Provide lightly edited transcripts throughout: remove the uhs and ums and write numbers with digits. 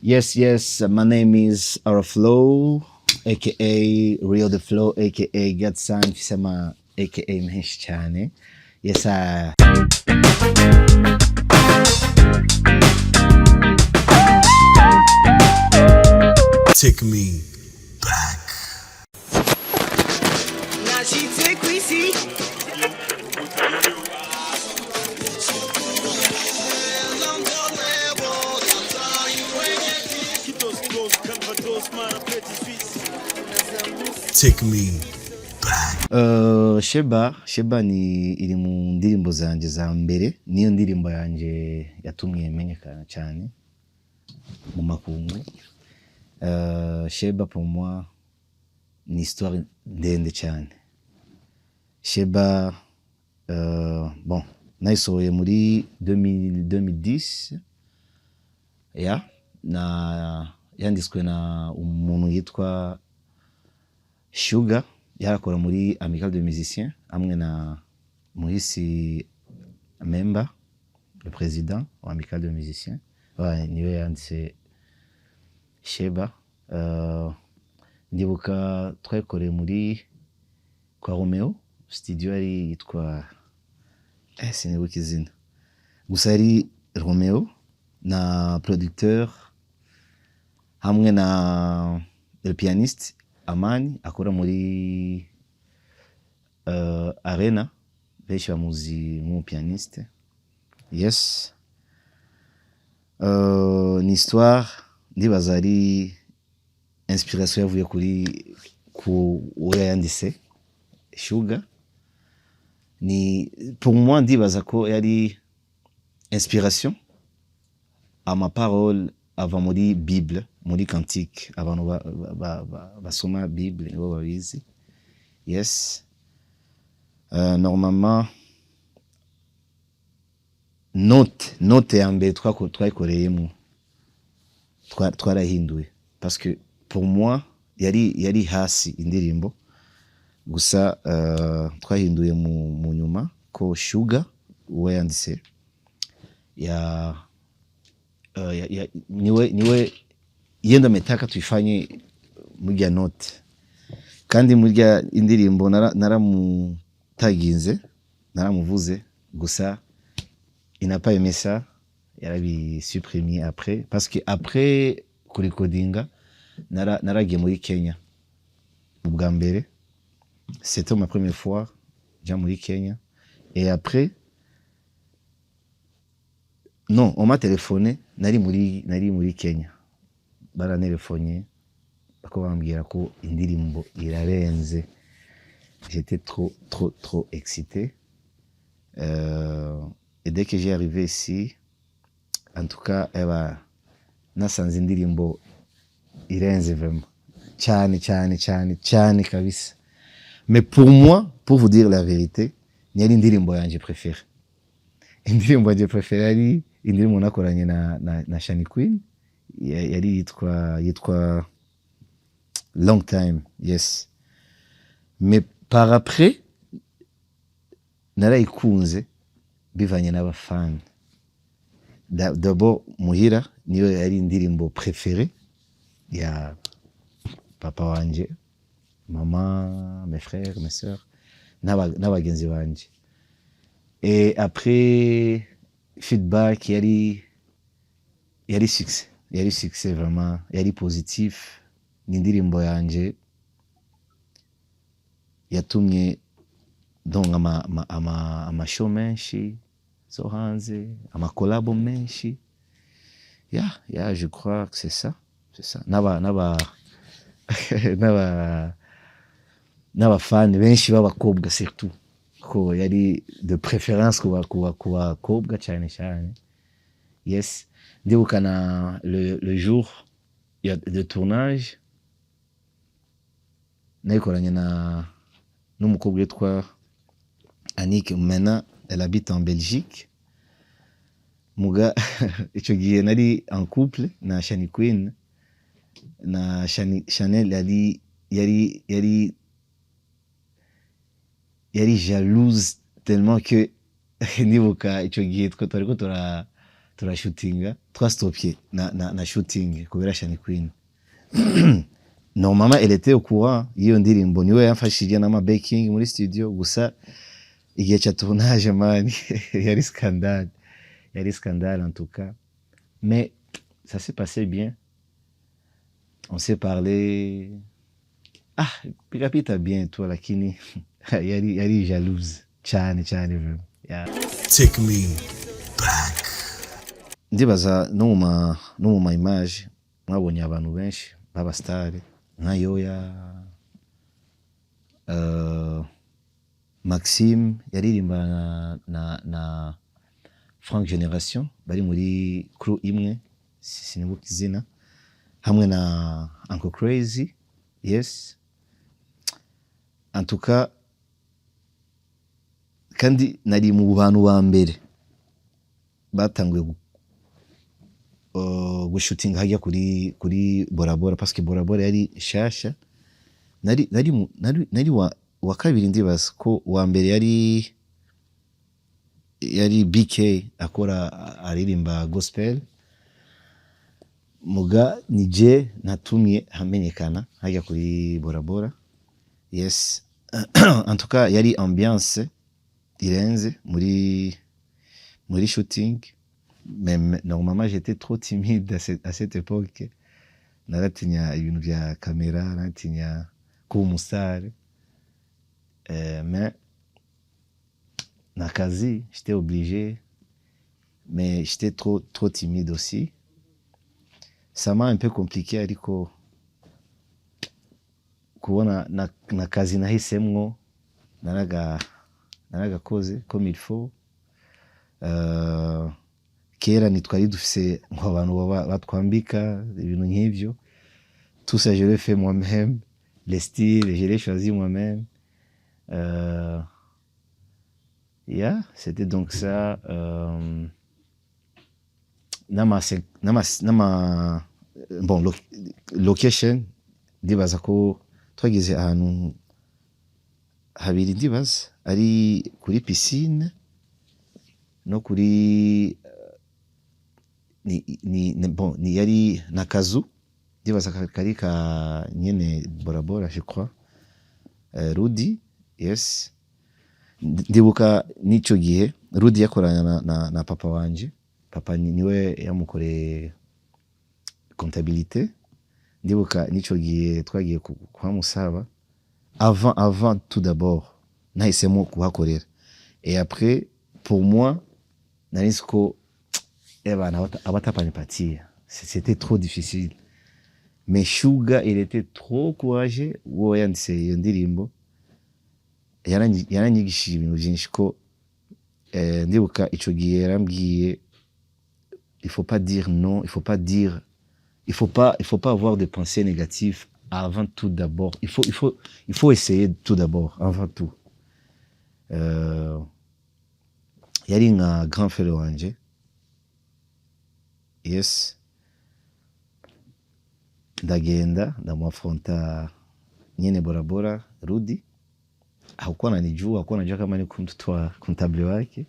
Yes, my name is Araflow, aka Real The Flow, aka Godson. Mfise ama aka menshi cyane. Yes, I. Take me back. Nashitse kw'isi. Take me back. Sheba ni iri mu ndirimbo zanje za mbere, niyo ndirimbo yanje yatumye menyekana cyane mu makungu. Sheba pour moi ni histoire ndende cyane. Sheba, bon, nayisohoye muri 2000, 2010, ya na yanditswe na umuntu yitwa Sugar, yarakora muri Amicale de Musiciens hamwe na Muhisi Memba, le président wa Amicale de Musiciens. Ouais, niwe yanditse Sheba. Ndibuka twayikoreye muri kwa Romeo studio, yari yitwa, sinibuka izina, gusa yari Romeo na producteur hamwe na le pianiste Amani akora muri Arena, benshi bamuzi nk'umupianiste. Yes, ni histoire ndibaza ari inspiration yavuye kuri ku uwo yanditse Sugar. Ni pour moi ndibaza ko yari inspiration, ama parole ava muri Bible, muri Cantique. Abantu basoma Bible nibo babizi. Yes, normalement note ya mbere twayikoreyemo twarahinduye parce que pour moi yari hasi indirimbo gusa. Twahinduye mu nyuma ko Sugar uwo yanditse ya niwe yenda ametaka tuifanye murya note, kandi murya indirimbo naramutaginze, naramuvuze, gusa il n'a pas aimé ça, yarabisupprimé après, parce que après kurikodinga naragiye muri Kenya ubwa mbere. C'était ma première fois nja muri Kenya. Et après, non, on m'a téléphoné, nari muri Kenya, baranelefonye bako bambwira ko indirimbo irarenze. J'étais trop trop trop excité, et dès que j'ai arrivé ici, en tout cas, eba nasanze indirimbo irenze vraiment cyane cyane cyane cyane kabisa. Mais pour moi, pour vous dire la vérité, ntiyari indirimbo yanje préférée. Indirimbo yanje préférée yari indirimbo nakoranye na Shani Queen, yari yitwa Long Time. Yes, mais par après narayikunze bivanye n'abafani. D'abord muhira niyo yari indirimbo préférée ya papa wanje, mama, mes frères, mes sœurs n'abagenzi banje. Et après feedback yari succès, yari succès vraiment, yari positif. Ni indirimbo yanje yatumye ndonka amashow menshi zo hanze, amakolabo menshi. Ya, je crois que c'est ça, c'est ça. N'abafani benshi b'abakobwa surtout, ko yari de préférence ku bakobwa cyane cyane. Yes, ndibuka na le jour ya de tournage nayikoranye na n'umukobwa witwa Annick. Maintenant elle habite en Belgique. Muga icyo gihe nari en couple na Shani Queen, na Shani, Chanel yari jalouse tellement que nibuka icyo gihe twe twariko turashutinga. Twastopye na shooting kubera Shani Queen. Normalement, elle était au courant y'iyo ndirimbo, niwe yamfashije n'ama backing muri studio. Gusa igihe ca tournage, man, yari scandale, yari scandale en tout cas. Mais ça s'est passé bien, on s'est parlé, ah, pikapita bien tu, lakini yari jalouse cyane cyane vraiment, yeah. Take me back. Ndibaza no mu ma image mwabonye abantu benshi b'abastari nka Yoya, Maxime yaririmba na Frank Generation, bari muri crew imwe, sinibuka izina, hamwe na Uncle Crazy. Yes, en tout cas, kandi nari mu bantu ba mbere batanguye gushutinga hajya kuri Bora Bora, parce que Bora Bora yari shasha. Nari wa kabiri. Ndibaza ko wa mbere yari BK akora, aririmba gospel. Muga ni je natumye hamenyekana hajya kuri Bora Bora. Yes, en tout cas, yari ambiance irenze muri shooting. Mais normalement, j'étais trop timide à cette époque. Naratinya ibintu bya kamera, naratinya kuba umustar, mais nakazi, j'étais obligé, mais j'étais trop trop timide aussi. Ça m'a un peu compliqué, ariko kubona na kazi nahisemwo, naragakoze comme il faut. Kera ntitwari dufise ngo abantu batwambika ibintu nk'ivyo. Tout ça, je l'ai fait moi-même. Les styles, je l'ai choisi moi-même. Yeah, c'était donc ça. N'ama bon, location, ndibaza ko twageze ahantu habiri. Ndibaza ari kuri piscine no kuri ni bon, ni yari na kazu, ndibaza kari ka nyene Bora Bora, je crois, Rudi. Yes, ndibuka n'ico gihe Rudi yakorana na papa wanje. Papa niwe yamukoreye comptabilité. Ndibuka n'ico gihe twagiye kuhamusaba. Avant tout d'abord, nahisemo kuhakorera, et après, pour moi, nari nzi ko ebana abatapanipatia, c'était trop difficile. Mais Sugar, il était trop courageux, uwo yanditse iyo ndirimbo. Yaranyigishije ibintu byinshi ko ndibuka ico gihe yarambwiye: "Il faut pas dire non, il faut pas dire, il faut pas avoir de pensées négatives avant tout. D'abord, il faut essayer tout d'abord, avant tout." Yari nka grand frère wanje. Yes, ndagenda ndamuafronta nyene Bora Bora. Rudi hakuwa ananijua, hakuwa anajua kama niko mtoto wa comptable wake,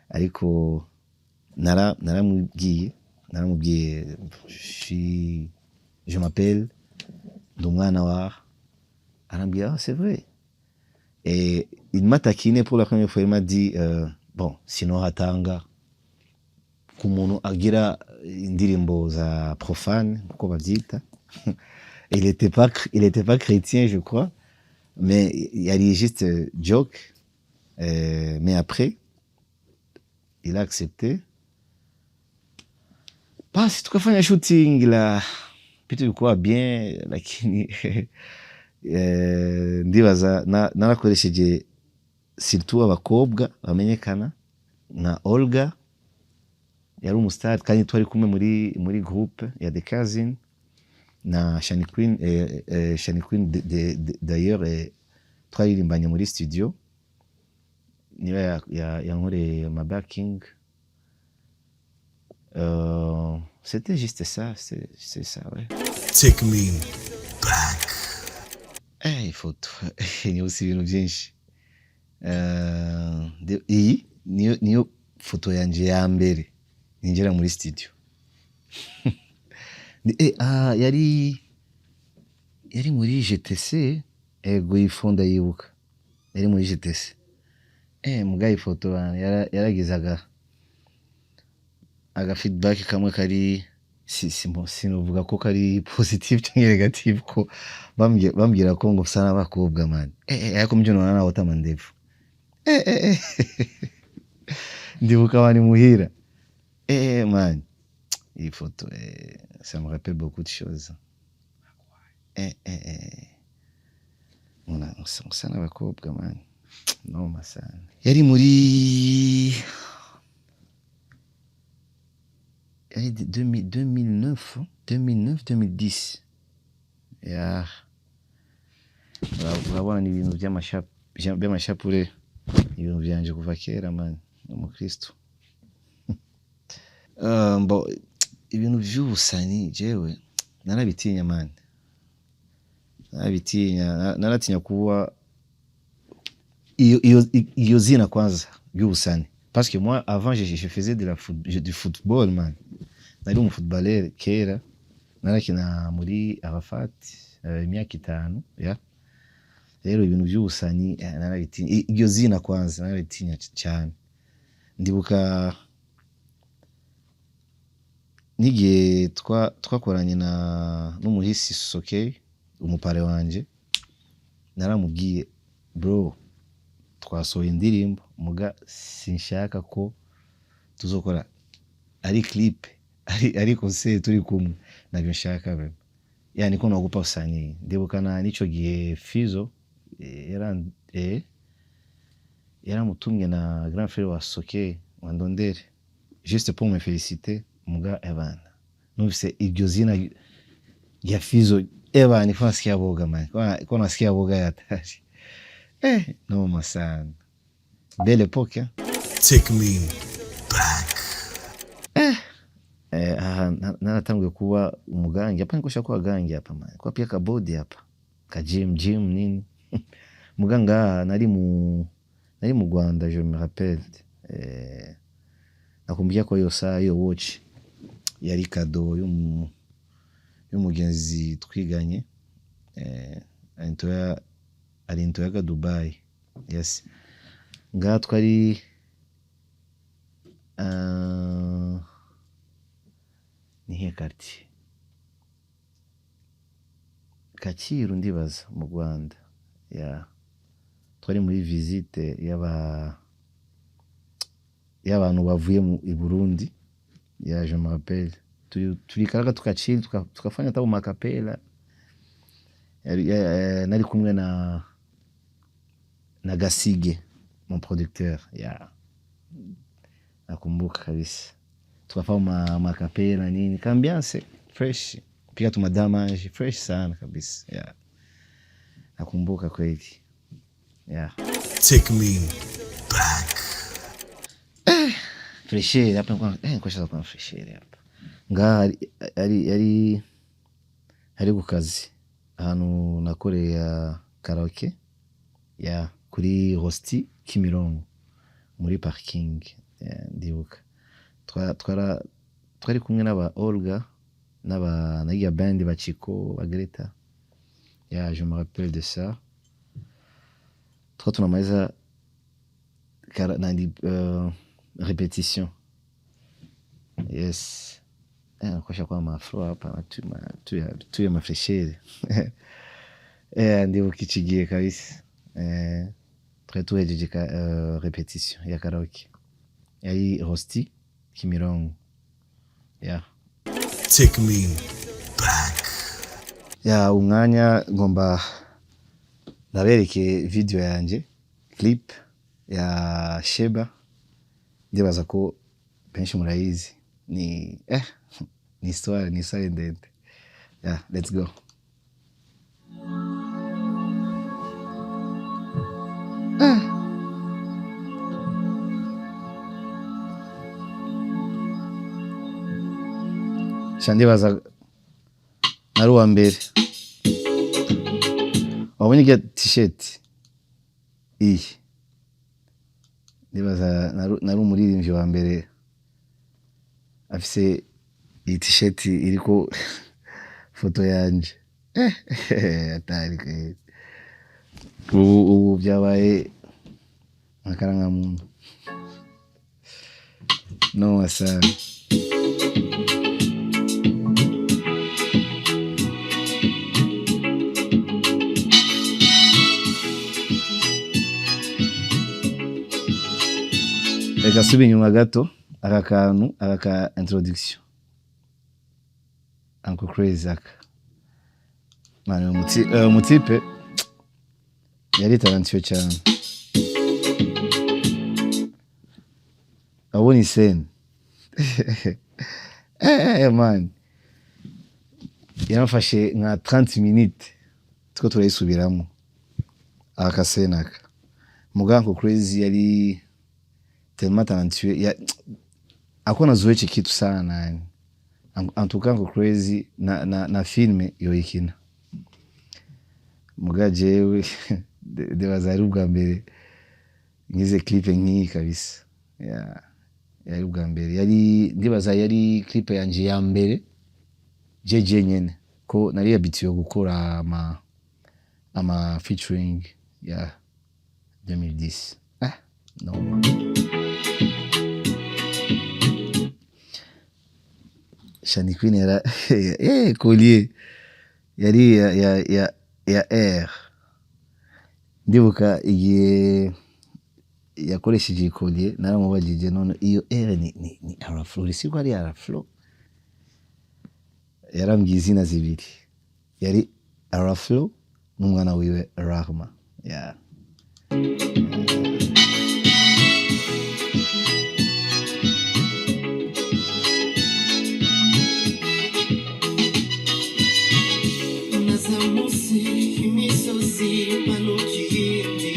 ariko naramubwiye: "Je m'appelle, ndi umwana wa." Arambwira: "Ah, c'est vrai." Et il m'a taquiné pour la première fois. Il m'a dit, bon, sinon hatanga ku muntu agira indirimbo za profane nkuko bavyita. Il était pas chrétien, je crois, mais yari juste joke. Mais après, il a accepté. Basi tukafanya shooting, la vitu vilikuwa bien, lakini ndibaza narakoresheje surtout abakobwa bamenyekana nka Olga, yari umustar kandi twari kumwe muri groupe ya The Cousin, na Shani Queen. Shani Queen d'ailleurs, twaririmbanye muri studio, niwe yankoreye ma backing. C'était juste ça, c'est ça, ouais. Take me back. Ifoto nyibutsa ibintu byinshi. Iyi niyo foto yanje ya mbere ninjira muri studio. Ah, yari muri GTC. Ego, iyi fond ndayibuka, yari muri GTC. Muga ifoto bana, yaragize aga feedback kamwe kari sinuvuga ko kari positive cyangwa negative, ko bambwira ko ngo usa n'abakobwa, man. Ariko mvyo nona nawe mandevu. Ndibuka bani muhira. Man, iyi foto, ça me rappelle beaucoup de choses. Usa n'abakobwa, man, noma sana. Yari muri yari 2000, 2009, 2009, 2010 ya. Urabona ni ibintu by'amashapure, ibintu byanje kuva kera, man, umukristo. Mbo ibintu vy'ubusani jewe narabitinya, man, narabitinya. Naratinya kuba iyo zina kwanza ry'ubusani, parce que moi avant je faisais de la foot, du football, man. Nari umufootballeur kera, narakina muri Arafat imyaka 5 ya. Rero ibintu by'ubusani, narabitinya. Iryo zina kwanza narabitinya cyane. Ndibuka n'igihe twakoranye na n'umuhisi Sokey, umupare wanje, naramubwiye: "Bro, twasohoye indirimbo, muga sinshaka ko tuzokora ari clip, ari concert turi kumwe, nabyo nshaka bro." Yani ko naogopa usanii. Ndibuka na n'ico gihe Fizo yaramutumye na grand frère wa Sokey Wandondere juste pour me féliciter. Muga ebana, numvise iryo zina ya Fizo, ebana, niko nasikia boga, man, ko nasikia boga ya hatari. Noma sana, belle époque, hein? Take me back. Aha naratanguye kuba umugangi hapa, niko kuwa gangi hapa, man, kwa pia kabodi hapa ka gym gym nini. Muganga nari mu Rwanda, je me rappelle. Nakumbukia ko iyo saa, iyo watch yari cadeau y'umugenzi twiganye, alintoyaga Dubai. Yes, ngaha twari nihe quartier? Kacyiru ndibaza, mu Rwanda ya. Twari muri visite y'abantu bavuye mu i Burundi ya, je me rappelle. Tulikalaga tukachili, tukafanya hata makapela. Nari kumwe na Gasige, mon producteur ya, nakumbuka kabisa. Tukafanya makapela nini, kambiance fresh, pia tumadamage fresh sana kabisa ya, nakumbuka kweli ya. Take me back. Fresheri hapa nilikuwa nilikuwa kwa fresheri hapa ngaha ari ku kazi ahantu nakoreye karaoke ya kuri Rosti Kimironko muri parking. Ndibuka twari kumwe n'aba Olga n'aba na band ba Chico ba Greta ya, je me rappelle de ça. Twa tunamaliza nani, répétition. Yes, nakosha kwa mafro hapa tu ya mafresheri. Ndibuka iki gihe kabisa. Twari tuhejeje répétition ya karaoke, yari Rosti Kimironko yeah. Take me back. Ya, umwanya ngomba ndabereke video yanje, clip ya Sheba. Ndibaza ko benshi murayizi. Ni histoire ndende. Yeah, let's go. Sha, ndibaza nari uwa mbere wabonye irya t-shirt iyi. Ndibaza nari umuririmbyi wa mbere afise Iyi t-shirt iriko foto yanje, atari kweli. Ubu byabaye akarangamuntu no wasanga. Reka suba inyuma gato, aka kantu, aka ka introduction, Uncle Crazy aka. Man, umutipe yari talentueux cyane. Abona iscène, man, yaramfashe nka 30 minutes two turayisubiramo aka scène aka. Muga Uncle Crazy yari tellement talentueux, akuwa nazoea hichi kitu sana yani. En tout cas Uncle Crazy na filme yoyikina. Muga jewe ndibaza ari ubwa mbere ngize clip nk'iyi kabisa. Yeah. Yari ubwa mbere, yari, ndibaza yari clip yanje ya mbere jeje nyene, ko nari habitué gukora ama featuring ya 2010. Ah no, Shani Queen yara collier yari ya R. Ndibuka igihe yakoresheje iyi collier, naramubajije: "None iyo R ni Araflo?" Siko ari Araflo, yarambwiye izina zibiri, yari Araflo n'umwana wiwe Rahma, yeah. Nazamutse imisozi manuka iyindi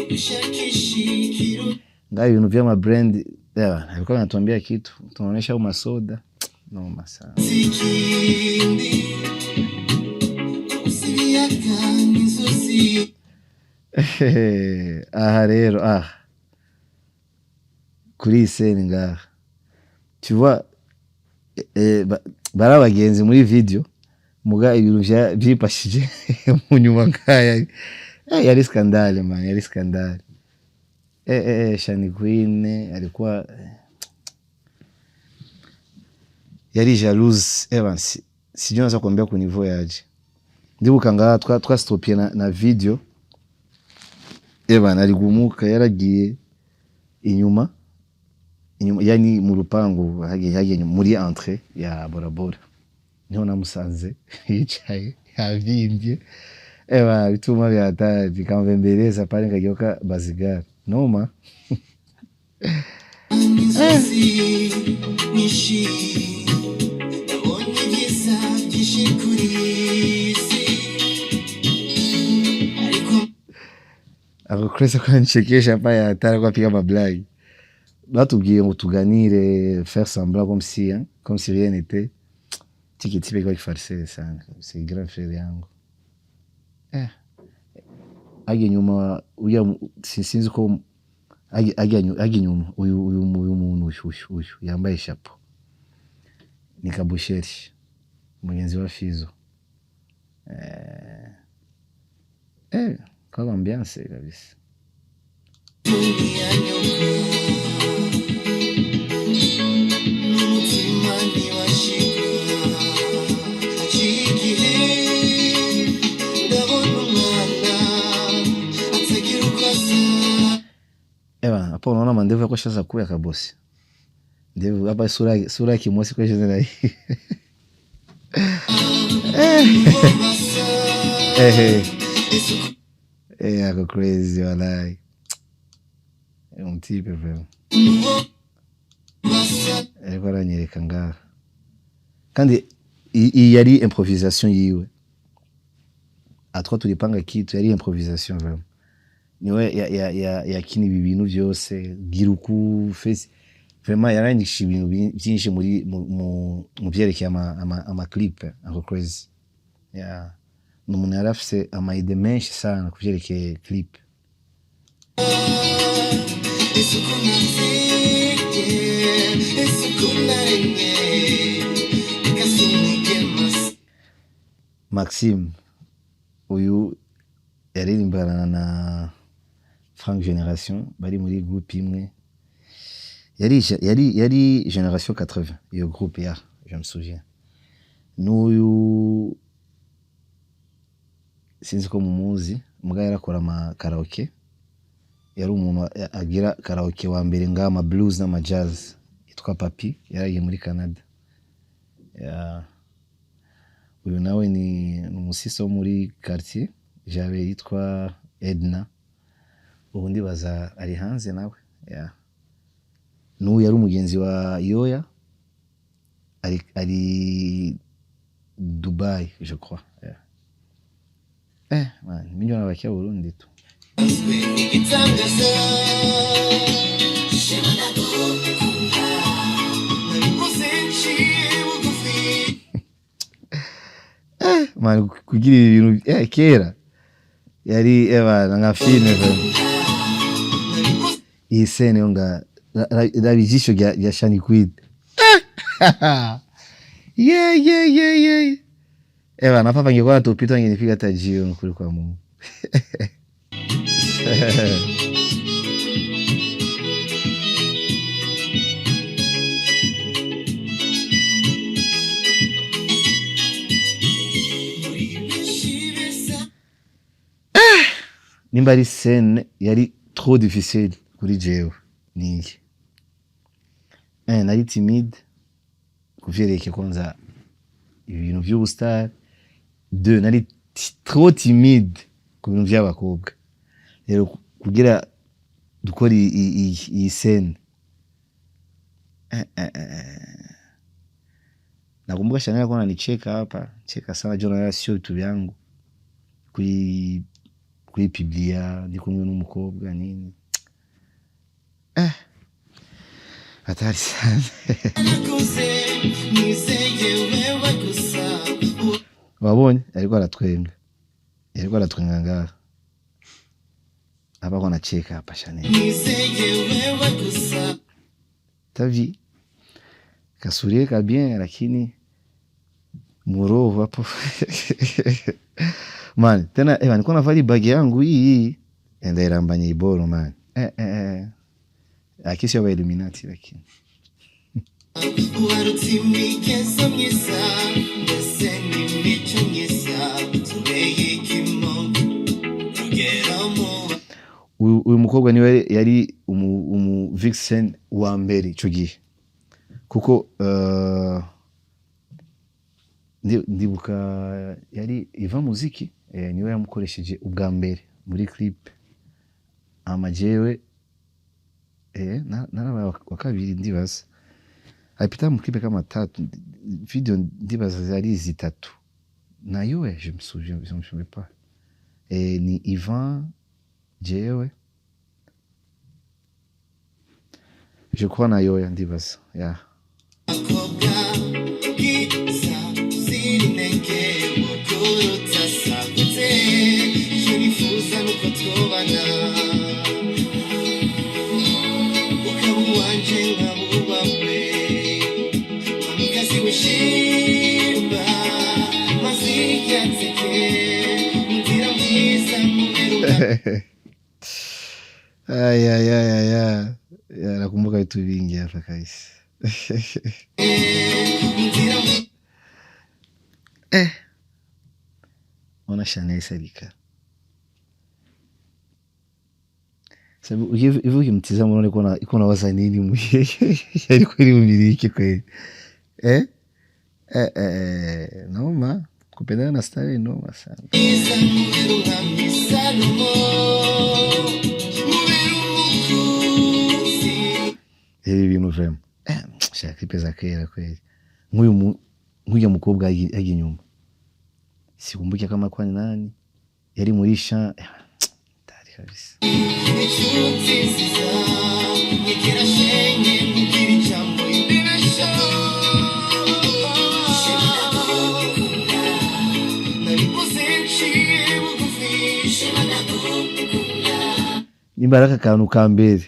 gushakisha ikiruta. Ngaho ibintu vy'ama brand, yeah, alikuwa anatuambia kitu tunaonyesha au masoda noma sana. Ikindi gusa ibiyaga n'inzuzi. Aha rero, aha kuri iyi scène ngaha, tu vois, bari abagenzi muri video, muga ibintu vyipashije mu nyuma ngaya, yari scandale man, yari scandale. Shani Queen alikuwa yari jalouse. Evans sijui naweza kuambia ku niveau yaje. Ndibuka ngaha twastopye na video. Evan arigumuka, yaragiye inyuma inyuma, yani mu rupangu hagiye inyuma, muri entrée ya Borabora, niho namusanze yicaye yavyimbye. Ewa bituma vyataje bikamvembeleza pale, nikageuka bazigara noma. N'inzuzi nyinshi, nabonye ibyiza byinshi kuri iyi si, ariko Ako Chris akanichekesha pale, hatari kwa piga mablagi. Batubwiye ngo tuganire, faire semblant comme si, hein, comme si rien n'était. Tiki tipe kwa kifarse sana, c'est grand frère yangu. Ajya nyuma uya sinzi ko ajya inyuma, uyu muntu uyu yambaye chapeau ni Kabusheri, mugenzi wa Fizo. Kwa ambiance kabisa. Ntiyanyuka n'umutima ntiwashika. Haciye igihe ndabona umwana atagira uko asa. Ewa, hapo unaona mandevu yako sasa kuya kabosi. Ndevu hapa, sura ya kimosi kwa jina hii. Basa. Ako crazy walai. Umtipe vraiment. Basa. Ariko aranyereka ngaha. Kandi iyi yari improvisation yiwe. Atwa tulipanga kitu, yari improvisation vraiment. Niwe ya yakina ibi bintu byose, gira uku face, vraiment yaranyigishije ibintu byinshi muri mu byerekeye ama clip. Uncle Crazy, yeah. Ni umuntu yari afise ama idées menshi sana ku vyerekeye clip. Isuku navye, isuku naremye, ikasunike masi. Maxime, uyu yaririmbana na Frank Generation, bari muri groupe imwe, yari Generation 80, iyo groupe ya, je me souviens. N'uyu sinzi ko mumuzi, muga yarakora ama karaoke, yari umuntu agira karaoke wa mbere ngaha, ama blues n'ama jazz, yitwa Papi, yaragiye muri Canada ya. Uyu nawe ni umusisa wo muri quartier Jabe, yitwa Edna, ubu ndibaza ari hanze nawe ya. N'uyu yari umugenzi wa Yoya, ari Dubai, je crois, yeah. Man, mimi nabakia Burundi tu. Igitangaza, shema ndagukunda, nabikoze nciye bugufi. Man, kugira ibi bintu kera yari bana nka filme vraiment. Iyi scène yo nga raba ijisho rya Shani Queen. Yeah, yeah, yeah, yeah. Bana, papa angekuwa anatupita angenipiga hata jiwe kule kwa Mungu. Muri benshi beza. Nimba ari scène yari trop difficile kuri jewe ningi, nari timide kuvyerekeye kwanza ibintu vy'ubustar. Deux, nari trop timide ku bintu vy'abakobwa. Rero kugira dukora iyi scène, nakumbuka Chanel alikuwa ananicheka hapa, cheka sana John, sio vitu vyangu kuipiblia ndi kumwe n'umukobwa nini, hatari sana. Nakuze nizeye wewe gusa. Wabonye ariko aratwenga, ariko aratwenga ngaha hapa, kwa anacheka hapa Chanel. Nizeye wewe gusa. Tavi kasurie ka bien, lakini muroho hapo man tena, nilikuwa navali bagi yangu hii hii enda irambanye iboro man, akisi ya Illuminati lakini Warutse imigenzo myiza ndetse n'imico myiza, tubeye ikimo rugero mu Uyu mukobwa niwe yari umu vixen wa mbere ico gihe, kuko ndibuka yari Iva Muziki, niwe yamukoresheje ubwa mbere muri clip. Ama jewe narabaye wa kabiri ndibaza, alipita mu clip kama tatu video, ndibaza zari zitatu nayo, je me souviens, je me souviens pas, ni Ivan, jewe, je crois na Yoya ndibaza, yeah. Bakobwa bwiza uzira inenge mukuruta sagutse, icyo nifuza nuko twobana, ukaba uwanje nkaba uwawe, mwamikazi wishimba mazi y'icyatsi, inzira mwiza mubera. Ay, ay, ay, ay, ay. Ya, nakumbuka vitu vingi hapa kabisa. Inzira mwiza. Ona Chanel Salika. Sababu hivi ukimtizama unaona iko na waza nini yari kweli umiliki kweli. Noma kupendana na stari noma sana. Mwiza mubera umwami Salomo, mubera umukunzi. Ibi bintu vraiment. Shaka clip za kera kweli. Nk'uyu nk'uyu mukobwa aje inyuma. Sikumbuki kama kwa ni nani. Yari muri sha tari kabisa. Inshuti nziza nyegera shenge mbwira ijambo imbebesha, shema ndagukunda, nabikoze nciye bugufi, shema ndagukunda. Nimba ari aka kantu ka mbere.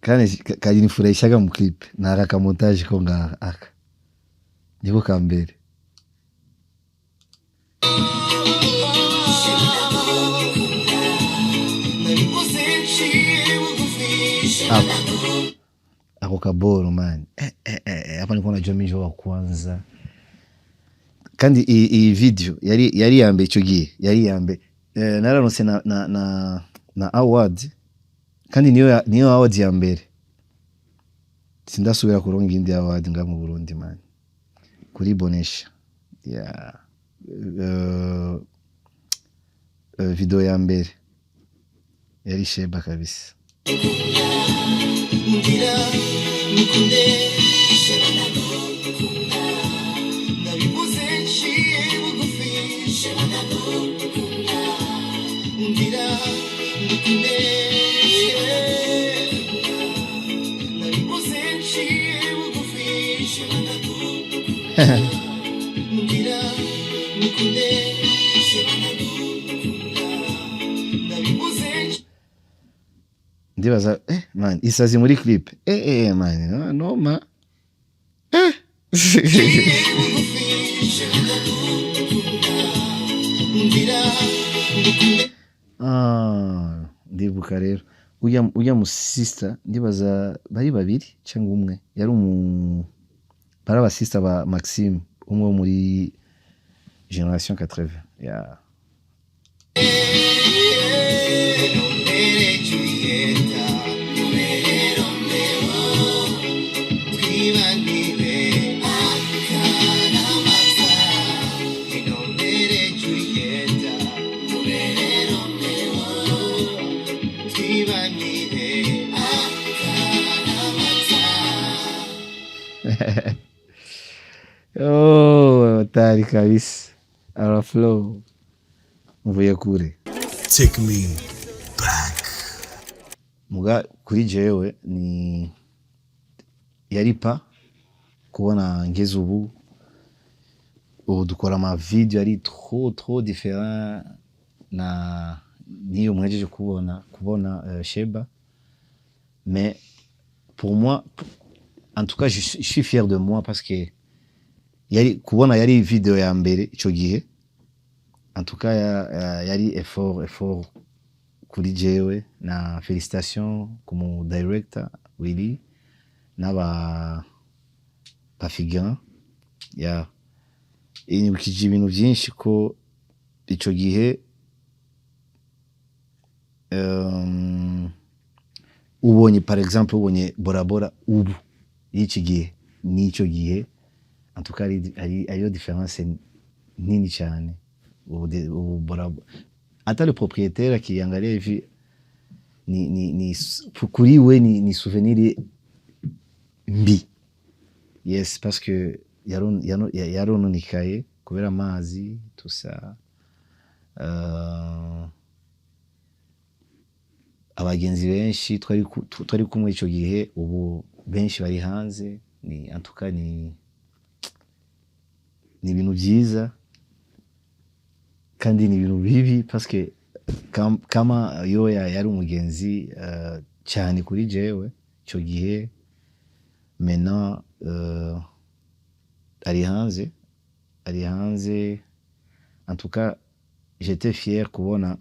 Kandi kalinifurahishaga mu clip na aka kamontage ko ngaha, aka niko ka mbere. Nabikoze nciye bugufi. Ako kaboro, man, hapa nilikuwa najua mimi wa kwanza. Kandi iyi video yari iya mbere icyo gihe, yari iya mbere. Nararonse na award, kandi niyo award ya mbere. Sindasubira kuronka iyindi award nga mu Burundi, man, kuri Bonesha yeah. Video ya mbere yari Sheba kabisa. Ngira mukunde. Sheba, ndagukunda. Nabivuze nciye bugufi. Sheba, ndagukunda. Ngira mukunde. Nabivuze nciye bugufi. Sheba, ndagukunda. Ngira mukunde. Sheba, ndagukunda. Nabivuze. Ndibaza, man, isazi muri clip, man, no, no ma Bugufi. Sheba, ndagukunda. Ngira mukunde. Ah, ndibuka rero ujya mu sister, ndibaza bari babiri cyangwa umwe, yari umu bari abasista ba Maxime, umwe wo muri génération 80, yeah. Nobere Julieta, nobere Romeo, twibanire akaramata. Nobere Julieta, nobere Romeo, twibanire akaramata. Oh, tari kabisa ara flow mvuye kure. Take me back. Muga kuri jewe ni yari pa kubona ngeze ubu dukora ama video ari trop trop différent na niyo mwejeje kubona Sheba. Mais pour moi, en tout cas, je suis fier de moi parce que yari kubona yari video ya mbere ico gihe. En tout cas, yari effort kuri jewe, na félicitations ku mu director Willy n'aba bafigurants ya inyibukije ibintu byinshi ko ico gihe, ubonye, par exemple, ubonye Borabora ubu y'iki gihe n'icyo gihe, en tout cas hariyo différence nini cyane. Ubu Borabora, hata le propriétaire akiangalia hivi, ni kuri we ni souvenir mbi, yes, parce que yarononekaye kubera amazi, tout ça. Abagenzi benshi twari kumwe ico gihe, ubu benshi bari hanze. Ni en tout cas ni ibintu byiza kandi ni ibintu bibi, parce que kama yo yari umugenzi cyane kuri jewe ico gihe. Maintenant ari hanze, ari hanze. En tout cas, j'étais fier kubona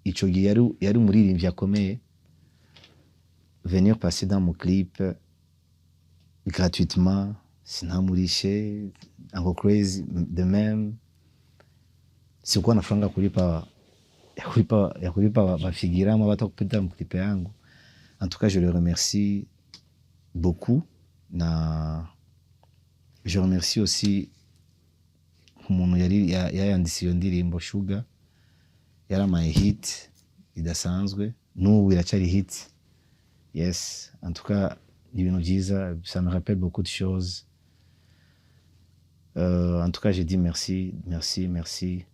ico gihe yari umuririmbyi akomeye venir passer dans mon clip gratuitement, sinamurishe. Uncle Crazy de même, sikuwa na franga ya kulipa bafigurants bata kupita mclip yangu. En tout cas, je le remercie beaucoup, na je remercie aussi umuntu yari yayanditse iyo ndirimbo Sugar, yaramaye hit idasanzwe, n'ubu iracyari hit, yes. En tout cas, ni ibintu byiza, ça me rappelle beaucoup de choses. En tout cas, j'ai dit merci, merci, merci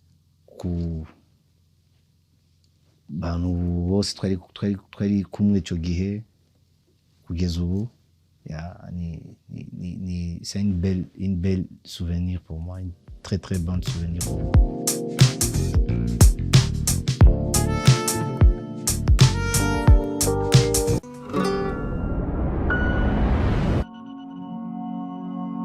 ku bantu bose twari kumwe icyo gihe kugeza ubu. Ya, ni c'est une belle souvenir pour moi, une très très bonne souvenir pour moi.